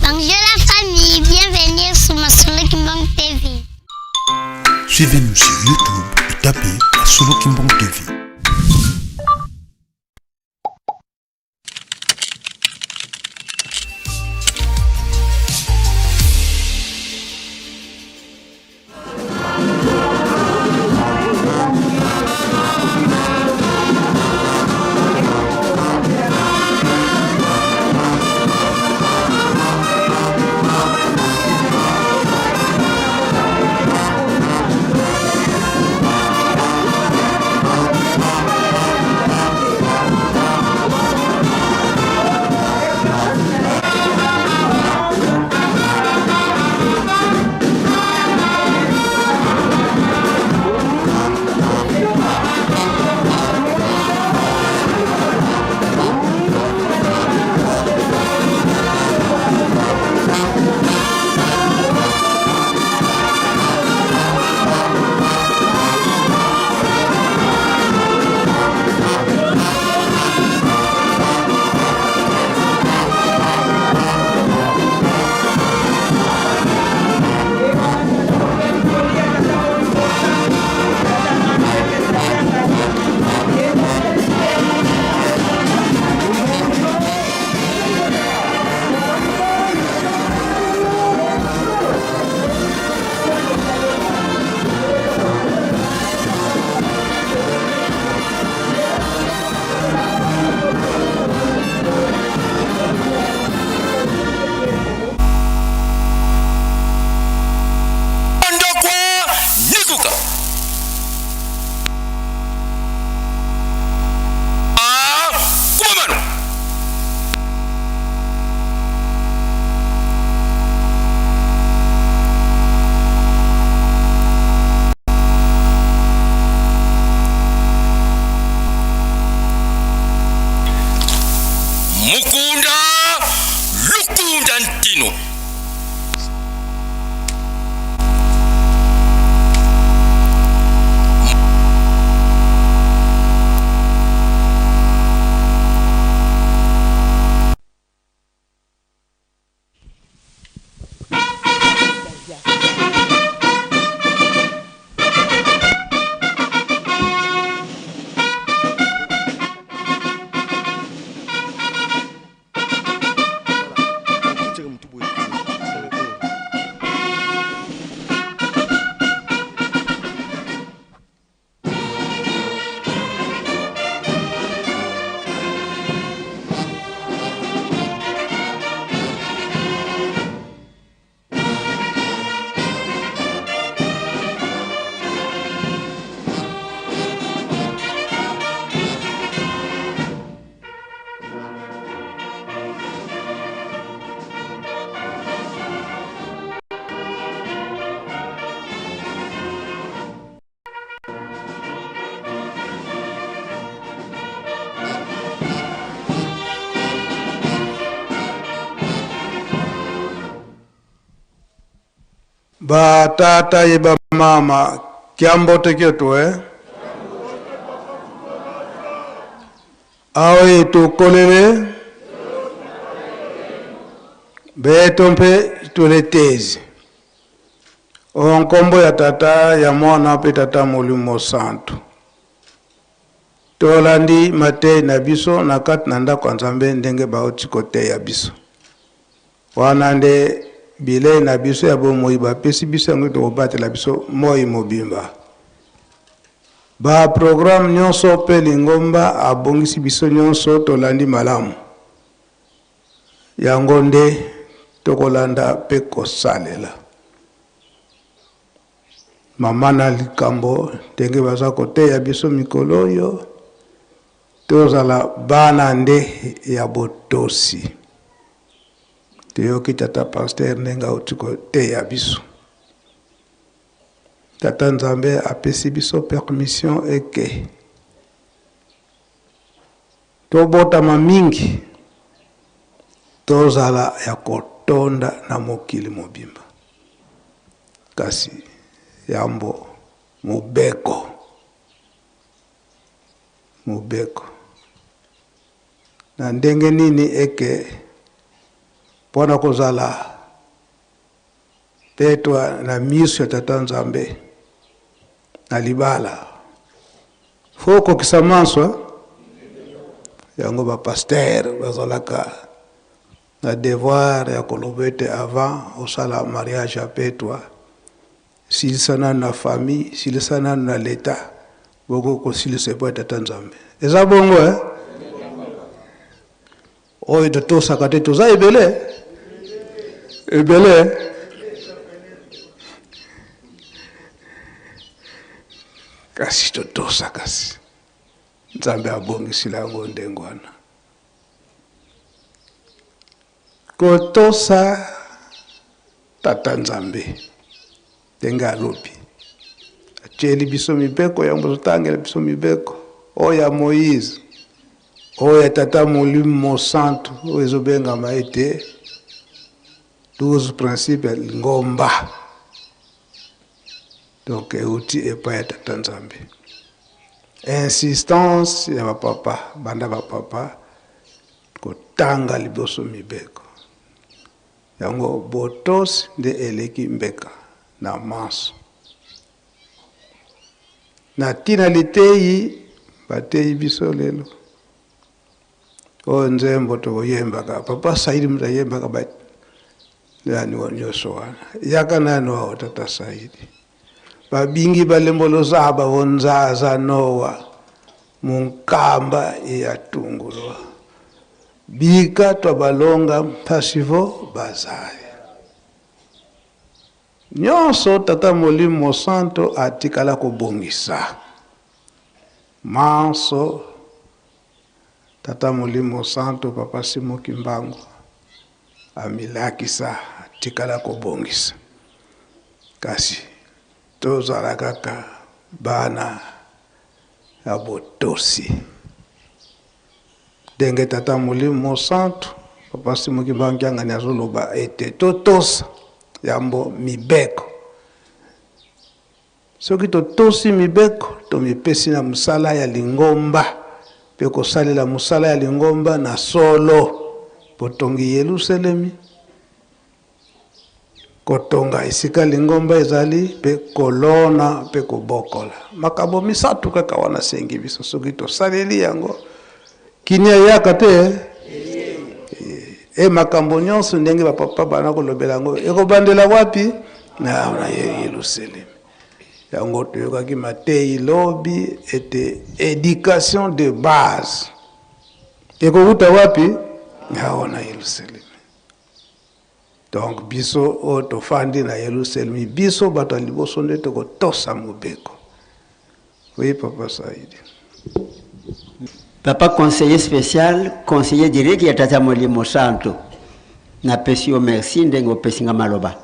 Bonjour la famille, bienvenue sur Masolo Kimbang TV. Suivez-nous sur YouTube et tapez Masolo Kimbang TV. Mukunda Lukunda Ntino. Ba tata ye ba mama kiambote kyoto eh? Awe tukolele beto mpe tuletezi o nkombo ya tata ya mwana mpe tata molimo santu tolandi matei na biso na kati na ndako ya Nzambe ndenge bauti koteya biso. Wana nde bilei na biso ya bomoi bapesi biso yango tokobatela biso moi mobimba. Ba programme nyonso mpe lingomba abongisi biso nyonso tolandi malamu. Yango nde tokolanda mpe kosalela. Mama na likambo ndenge baza koteya biso mikolo oyo, tozala bana nde ya botosi. Toyoki tata pasteur ndenge auti koteya biso. Tata Nzambe apesi biso permission eke tobotama mingi, tozala ya kotonda na mokili mobimba. Kasi yambo mobeko, mobeko na ndenge nini eke Mpo na kozala petwa na miso ya Tata Nzambe na libala, fo okokisa manso eh? Yango ba pasteur bazalaka na devoir ya koloba ete avant osala mariage ya petwa, silisa nanu na famille, silisa nanu na l'etat, bongo kosilisa epai ya Tata Nzambe. Eza bongo eh? Oyo totosaka te, toza ebele ebele. Kasi totosa, kasi Nzambe abongisila yango ndenge wana. Kotosa Tata Nzambe ndenge alobi, atieli biso mibeko, yango totangela biso mibeko oyo ya Moïse, oyo ya Tata Molimo Mosantu, oyo ezobengama ete 12 principes ya lingomba. Donc euti epai ya Tata Nzambe. Insistance ya bapapa, banda bapapa kotanga liboso mibeko. Yango botosi nde eleki mbeka na manso. Na tina liteyi bateyi biso lelo. Oyo nzembo tokoyembaka, Papa Saidi moto ayembaka ba nani wa nyonso wana. Yaka nanu awa Tata Saidi. Babingi balembolo zaba vonzaza Noa munkamba iyatungulwa. Bika twabalonga mpasi vo bazaya. Nyonso Tata Molimo Mosanto atikala kobongisa. Manso Tata Molimo Santo Papa Simon Kimbangu amilakisa atikala kobongisa. Kasi tozala kaka bana ya botosi. Ndenge Tata Molimo Mosantu Papa Simon Kimbangu Kiangani azoloba ete totosa yambo mibeko. Soki totosi mibeko, tomipesi na mosala ya lingomba mpe kosalela mosala ya lingomba na solo. Botongi Yelusalemi, kotonga esika lingomba ezali mpe kolona mpe kobokola. Makambo misatu kaka wana asengi biso, soki tosaleli yango, kimia eyaka te. E makambo nyonso ndenge bapapa bana kolobela yango ekobandela wapi? Na Yelusalemi. Yango toyokaki mateyi lobi ete education de base ekowuta wapi? Awa na Yelusalemi. Donc biso oyo tofandi na Yelusalemi, biso bato ya liboso nde tokotosa mobeko. Oui, Papa Saidi. Papa conseiller spécial, conseiller direct ya Tata Molimo Santo. Napesi yo merci ndenge opesi nga maloba.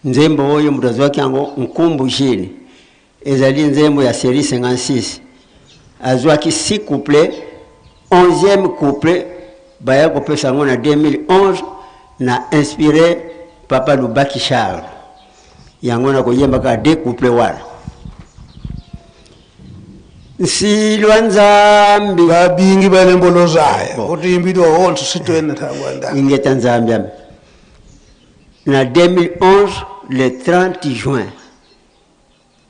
Nzembo oyo moto azwaki yango Nkumbu Gilles. Ezali nzembo ya série 56. Azwaki 6 couplets, 11e couplet baya kopesa yango na 2011 na inspiré Papa Lubaki Charles. Yango na koyemba kaka deux couplets wana. Nsilwa Nzambi babingi balembolo zaya otiyimbidwa onse sitwene ntangwanda ingeta Nzambi ami. Na 2011 le 30 juin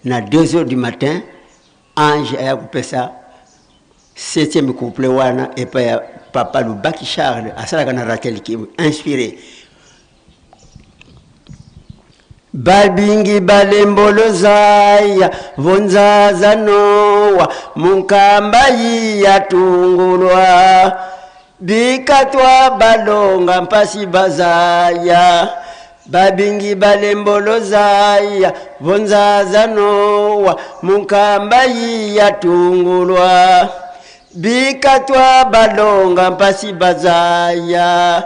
na 2 heures du matin ange aya kopesa 7e couplet wana epai ya Papa Lubaki Charles asalaka na Ratel Kivu inspiré. Babingi balembolo zaya vonzaza Noa munkamba yiyatungulwa bikatwa balonga mpasi bazaya babingi balembolo zaya vonzaza Noa munkamba yiyatungulwa bikatwa balonga mpasi bazaya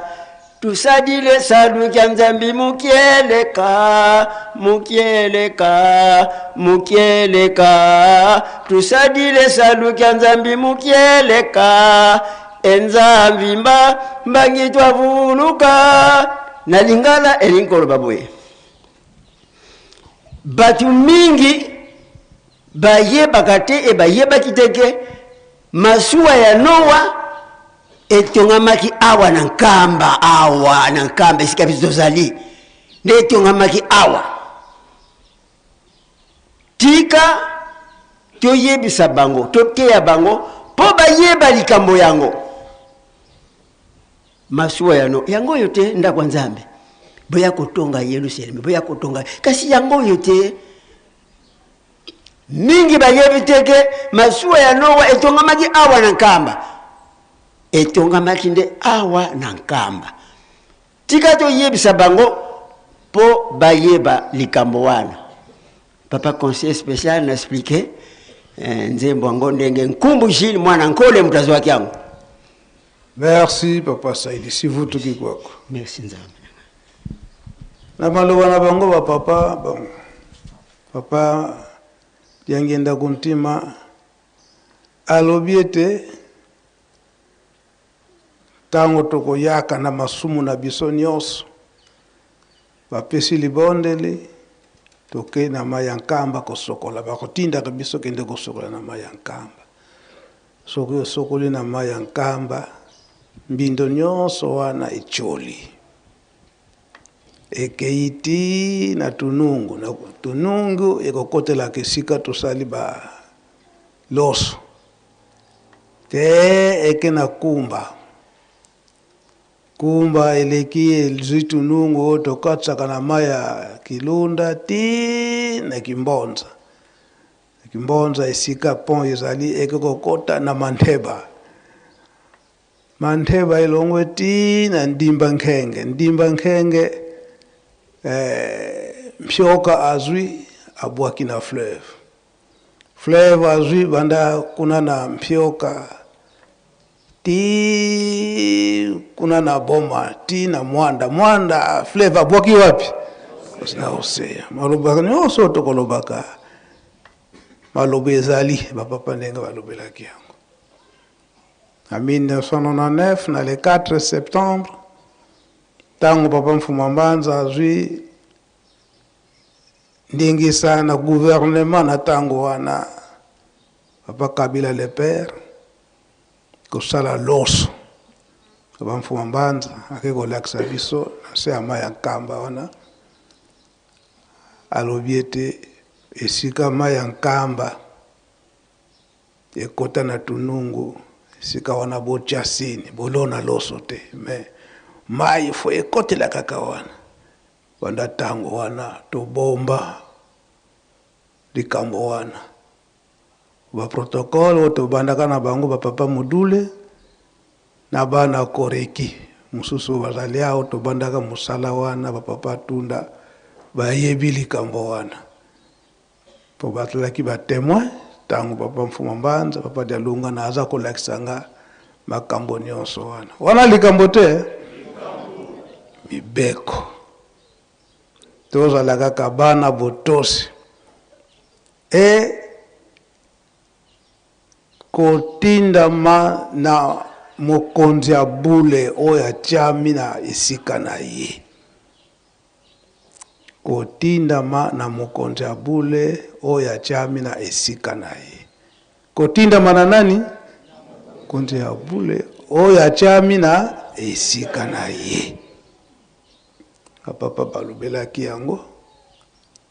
tusadile salu kya Nzambi mukieleka mukieleka mukieleka tusadile salu kya Nzambi mukieleka enzambi mba mbangi twavuluka na lingala elingi koloba boye bato mingi bayebaka te e bayebaki te ke masuwa ya Noa Etongamaki awa na Nkamba, awa na Nkamba esika biso tozali nde etongamaki awa. Tika toyebisa bango, toteya bango mpo bayeba likambo yango. Masuwa ya no yango oyo te, ndako ya Nzambe, boya kotonga Yelusalemi, boya kotonga, kasi yango oyo te. Mingi bayebi te ke masuwa ya Noa etongamaki awa na Nkamba. Etongamaki nde awa na Nkamba. Tika toyebisa bango mpo bayeba likambo wana. Papa conseiller spécial na expliquer eh, nzembo yango ndenge Nkumbu Gilles mwana Nkole moto azwaki yango. Merci papa Saidi Sivutu Kikwako. Merci Nzambe. Na maloba na bango ba papa, bon, papa Diangienda Kuntima alobi ete ntango tokoyaka na masumu na biso nyonso, bapesi libondeli, tokei na mai ya Nkamba kosokola, bakotindaka biso kende kosokola na mai ya Nkamba. Soki osokoli na mai ya Nkamba, mbindo nyonso wana etioli, ekei ti na Tunungu. Na Tunungu ekokotelaka esika tosali ba loso te, eke na Kumba. Kumba eleki ezwi Tunungu oyo tokatisaka na mai ya Kilunda ti na Kimbonza. Kimbonza esika pont ezali eke kokota na Mantheba. Mantheba elongwe ti na Ndimba Nkhenge. Ndimba Nkhenge eh, Mpioka azwi abwaki na fleuve. Fleuve azwi banda kuna na Mpioka ti kuna na Boma ti na Mwanda. Mwanda fleuve abwaki wapi? Na océan. Maloba nyonso tokolobaka maloba ezali bapapa ndenge balobelaki yango. Na 1999 na le 4 septembre, ntango papa Mfuma Mbanza azwi ndingisa na gouvernement na ntango wana, papa Kabila le père kosala loso, papa Mfuma Mbanza ake kolakisa biso na se ya mai ya Nkamba wana, alobi ete esika mai ya Nkamba ekota na Tunungu, esika wana botya sini, bolona loso te, mais mai fo ekotela kaka wana. Banda ntango wana tobomba likambo wana. Ba protocole oyo tobandaka na bango, ba papa Mudule na bana Koreki mosusu bazali awa, tobandaka mosala wana, ba papa Tunda bayebi likambo wana po bazalaki ba témoin ntango papa Mfuma Mbanza, papa Dialunga na aza kolakisa nga makambo nyonso wana. Wana likambo te, mibeko. Tozala kaka bana botosi e kotindama na mokonzi ya bule oyo atiami na esika na ye. Kotindama na mokonzi ya bule oyo atiami na esika na ye. Kotindama na nani? Mokonzi ya bule oyo atiami na esika na ye. Papa balobelaki yango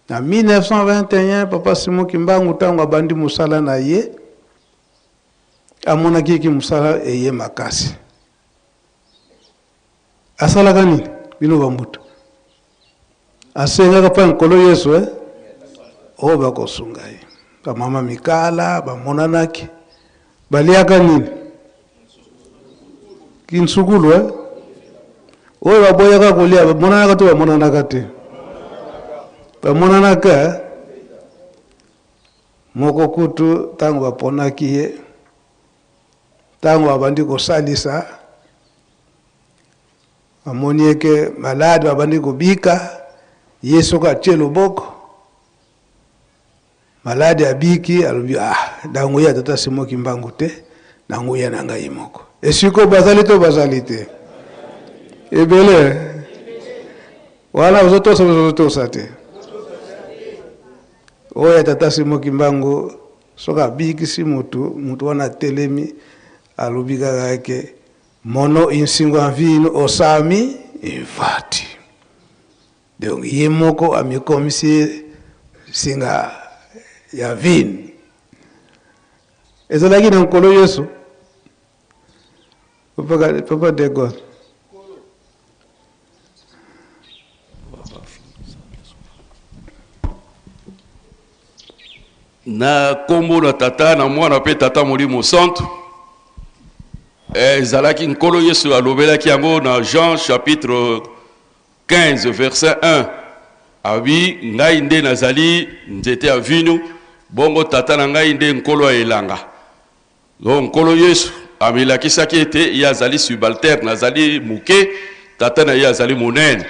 na 1921. Papa Simon Kimbangu ntango abandi mosala na ye, amonaki eki mosala eye makasi. Asalaka nini? Bino bambuta asengaka mpa Nkolo Yesu oyo bakosunga ye. Bamama Mikala bamonanaki, baliaka nini? Kinsukulu Oyo baboyaka kolia bamonanaka to bamonanaka te? Bamonanaka. Moko kutu ntango baponaki ye, ntango babandi kosalisa, bamoni eke malade babandi kobika, ye soki atie loboko malade abiki, alobi ah, na nguya tata Simon Kimbangu te, na nguya na ngai moko. Esiko bazali to bazali te? Ebele wana ozotosa, ozotosa te. Oyo tata Simon Kimbangu soki abikisi motu, motu wana atelemi, alobi kaka eke Mono insingo ya vino osami invati. Donc ye moko amikomisi singa ya vino. Ezalaki na Nkolo Yesu. Papa, Papa de Gaulle. Na nkombo na Tata, na Mwana mpe Tata Molimo Santu. Ezalaki Nkolo Yesu alobelaki yango na Jean chapitre 15 verset 1. Abi ngai nde nazali nzete ya vino, bongo Tata na ngai nde Nkolo ya elanga. Donc Nkolo Yesu amilakisaki ete ye azali subalterne, azali moke, Tata na ye azali monene.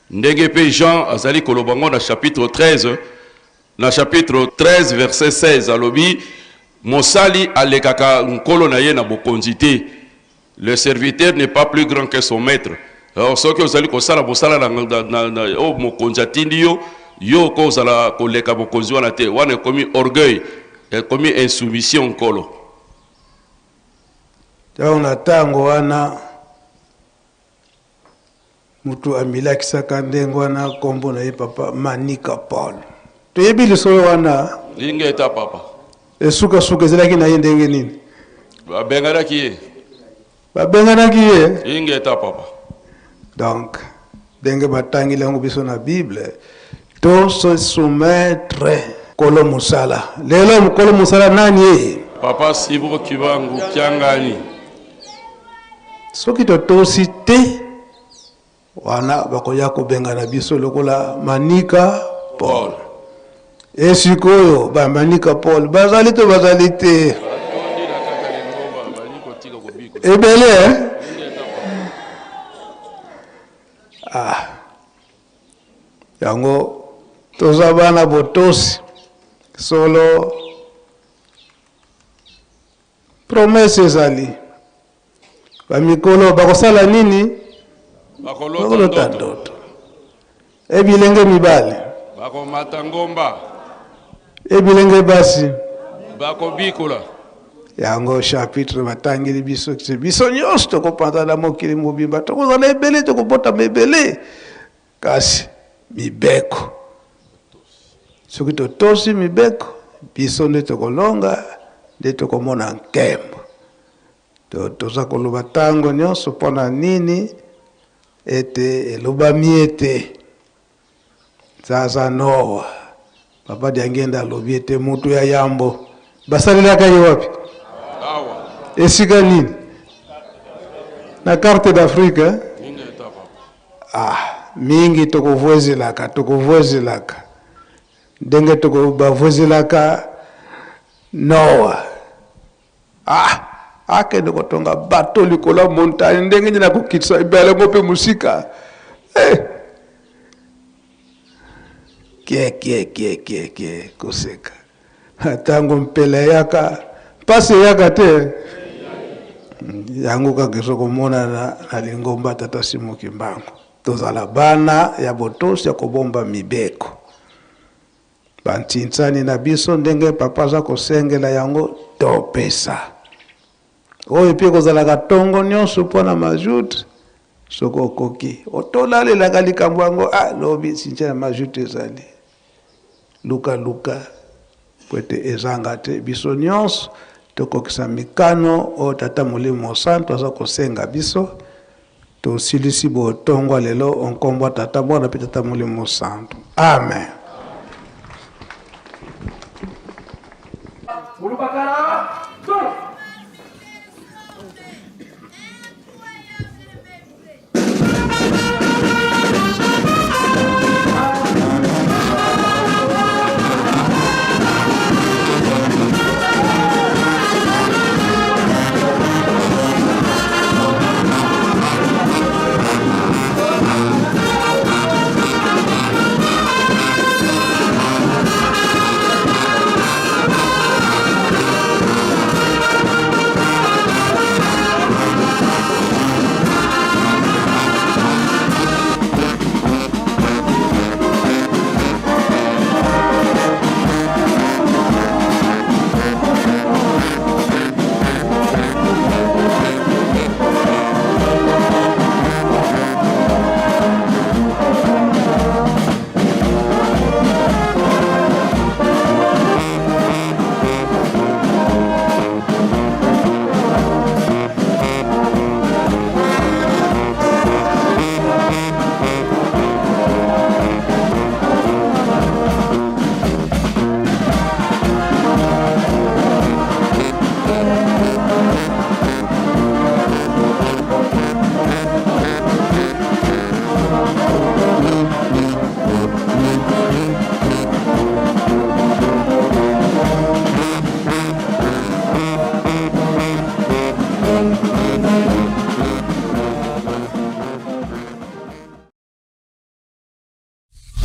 Ndenge mpe Jean azali koloba yango na chapitre 13, na chapitre 13 verset 16 alobi mosali alekaka nkolo na ye na bokonzi te. Le serviteur n'est pas plus grand que son maître. Alors soki ozali kosala mosala na, na, na, na oyo mokonzi atindi yo, yo okozala koleka mokonzi wana te. Wana ekomi orgueil, ekomi insoumission nkolo. Donc na tango wana mutu amilakisaka ndenge wana nkombo na ye papa Manika Paul. Toyebi lisolo wana. Lingeta papa. Esukasuka ezalaki na ye ndenge nini? Babenganaki ye. Babenganaki ye. Ingeta papa. Donc ndenge batangeli yango biso na Bible, to se soumettre kolo mosala. Lelo mokolo mosala nani ye? Papa Simon Kibangu Kiangani. Soki totosi te, wana bakoya kobengana biso lokola Manika Paul. E sikoyo ba Manika Paul bazali to bazali te? Ebele eh? Ah. Yango toza bana botosi solo promesse ezali bamikolo bakosala nini? Bakolota ndoto. E bilenge mibali bakomata ngomba. E bilenge basi bakobikola. Yango chapitre batangeli biso biso nyonso tokopanza na mokili mobimba, tokozala ebele, tokobotama ebele, kasi mibeko, soki totosi mibeko, biso nde tokolonga, nde tokomona nkembo. Toza koloba ntango nyonso mpo na nini ete elobami ete Zaza Noa, Papa Diangenda alobi ete moto ya yambo basalelaka ye wapi? Awa. Esika nini? Na carte d'Afrique eh? Ah, mingi tokovwezelaka, tokovwezelaka ndenge bavwezelaka Noa. Ah, akende kotonga bato likolo ya montagne, ndenge nini akokitisa ebele yango mpe mosika eh. Kie kie kie kie kie, koseka ntango mpela eyaka, mpasi eyaka te. Yango kaka ezokomonana na lingomba Tata Simon Kimbangu. Tozala bana ya botosi ya kobomba mibeko. Bantinsani na biso ndenge papa aza kosengela yango topesa. Oyo mpe ekozalaka tongo nyonso mpo na majoute, soki okoki otolalelaka likambo yango, ah, lobi cimetière ya majoute ezali, luka luka po ete ezanga te. Biso nyonso tokokisa mikano oyo Tata Molimo Mosantu aza kosenga biso. Tosilisi botongwa lelo o nkombo ya Tata, Mwana mpe Tata Molimo Mosantu. Amen.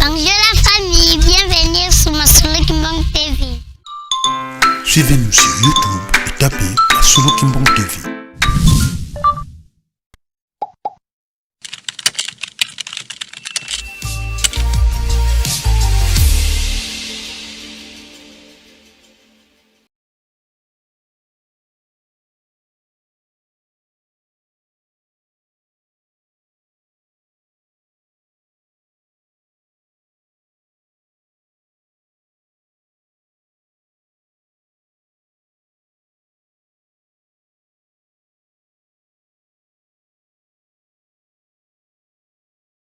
Bonjour la famille, bienvenue sur Masolo Kimbangu TV. Suivez-nous sur YouTube et tapez Masolo Kimbangu TV.